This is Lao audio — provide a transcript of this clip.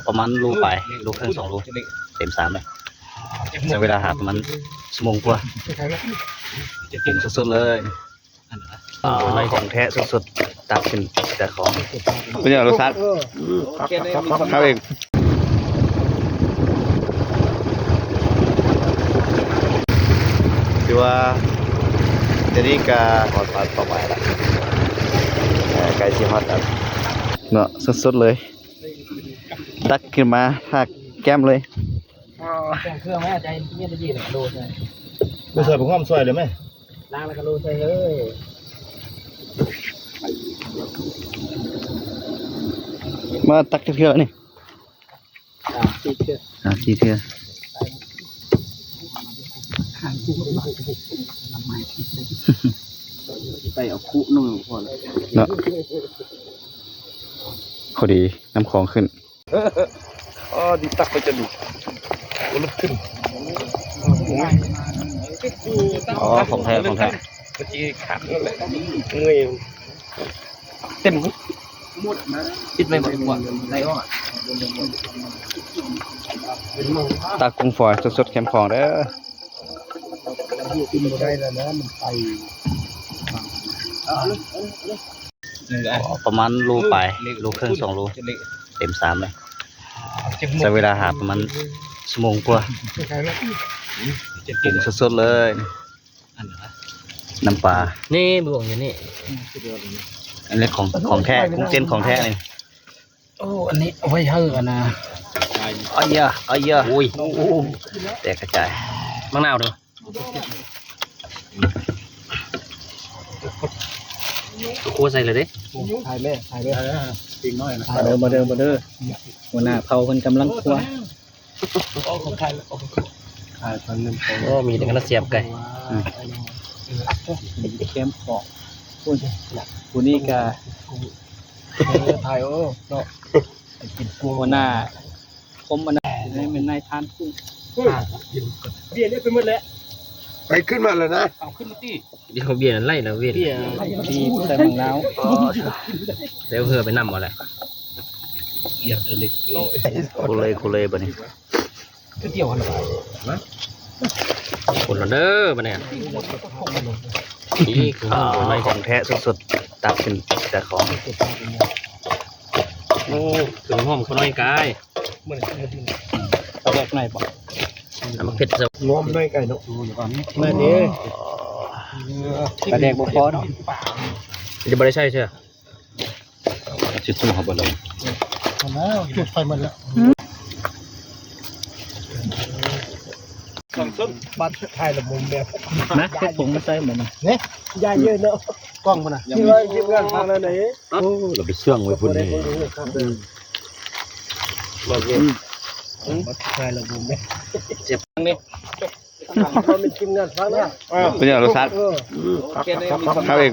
ປະມານໂລປາຍ ໂລເຄິ່ງ ສອງໂລ ເຕັມຊາມເລີຍ. ໃຊ້ເວລາຫາປະມານຊົ່ວໂມງກວ່າ ປຸງສົດໆເລີຍ. ຂອງແທ້ສົດໆ ຕັກຂຶ້ນຈາກຂອງ. ເປັນຫຍັງ ລົດຊາດ? ເອີ ຄັກໆໆ ຄັກເອງ. ຖືວ່າດຽວນີ້ກະຮອດເປົ້າໝາຍລະ ເອີ ໃກ້ຊິຮອດລະເນາະ. ສົດໆເລີຍ ຕັກຂຶ້ນມາທາແກ້ມເລີຍ. ແຕ່ງເຄື່ອງແລ້ວ ໃຈເຢັນດີໆ ໂລໃສ່ ບໍ່ໃສ່ ບໍ່ຫອມ ຊ່ອຍໄດ້ໄໝ? ລ້າງແລ້ວກໍໂລໃສ່ເລີຍ. ມາຕັກຈັກເທື່ອນີ້? ສາມສີ່ເທື່ອ ສາມສີ່ເທື່ອ. ໄປເອົາຄຸໜຶ່ງພໍແລ້ວເນາະ. ພໍດີນ້ຳຂອງຂຶ້ນ. ອໍ ດີ ຕັກໄປຈົນບໍ່ລຸກຂຶ້ນ. ອໍ ຂອງແທ້ ຂອງແທ້. ເມື່ອກີ້ຂາດນັ້ນແຫຼະ ເມື່ອຍ ເຕັມ. ປິດໄວ້ບໍ່ ບໍ່ໄດ້ອອກ. ຕາກຸ້ງຝອຍສົດໆ ແຄມຂອງເດີ. ກິນບໍ່ໄດ້ແລ້ວນະ ມັນໄປ. ປະມານໂລປາຍ ໂລເຄິ່ງ ສອງໂລ ເຕັມຊາມເລີຍ. ໃຊ້ເວລາຫາປະມານຊົ່ວໂມງກວ່າ ປຸງສົດໆເລີຍ. ນ້ຳປາ ນີ້ບວງຢູ່ນີ້. ອັນນີ້ຂອງ ຂອງແທ້ ກຸ້ງເຕັ້ນຂອງແທ້ນີ້. ໂອ້ ອັນນີ້ເອົາໄວ້ໃຫ້ອັນນ່າ. ອາຢາ ອາຢາ ໂອ້ຍ ແຕກກະຈາຍ. ໝາກນາວເດີ. ໂອ້ ໃສ່ເລີຍເດ້. ຖ່າຍແມ່ ຖ່າຍແມ່ ເດັກນ້ອຍນະ. ມາເດີ ມາເດີ ມາເດີ. ຫົວໜ້າເຜົ່າເພິ່ນກຳລັງຄົວ. ໂອ້ ມີແຕ່ກະນະສຽບໄກ່. ແຄມຂອງ ຜູ້ນີ້ກະ ເອີ ຖ່າຍ ໂອ້ ເນາະ. ຫົວໜ້າຄົມອັນນັ້ນ ໃຫ້ແມ່ນນາຍທານກຸ້ງ. ເບຍເລະໄປໝົດແລ້ວ. ໄປຂຶ້ນມາແລ້ວນະ. ເອົາຂຶ້ນມາຕິ. ດຽວເບຍນັ້ນໄລ່ແລ້ວເວນ ເບຍ ໃສ່ໝາກນາວ. ແລ້ວເຮືອໄປນຳບໍ່ລະ. ຄູເລ ຄູເລບາດນີ້. ຄືດຽວຫັ້ນນະ. ຄົນລະເດີບາດນີ້. ນີ້ຄືຂອງແທ້ສົດໆ ຕັກຂຶ້ນຈາກຂອງ. ໂອ້ ຄືຫອມຂ້າວໜ້ອຍກາຍ. ປາແດກໃນບໍ່? ນ້ຳເຜັດ ງອມໜ້ອຍກາຍເນາະ. ແມ່ນເດ້. ປາແດກບໍ່ພໍເນາະ. ຈະບໍ່ໄດ້ໃສ່ເທື່ອ. ຊິຈຸເຮົາບໍ່ລົງ. ຈຸດໄຟໝົດແລ້ວ. ບັດຖ່າຍລະມຸມແບບ ມາເກັບຜົງມາໃສ່ໝົດນະ. ນີ້ ຢ່າເຢີະເນາະ ກ້ອງພຸ້ນນະ. ທີ່ວ່າທີມງານຟັງແລ້ວນີ້. ໂອ້ ລະໄປເຊື່ອງໄວ້ພຸ້ນນີ້. ບັດຖ່າຍລະມຸມແບບ ເຈັບນີ້. ເປັນຫຍັງ ລົດຊາດ? ເອີ ຄັກເອງ.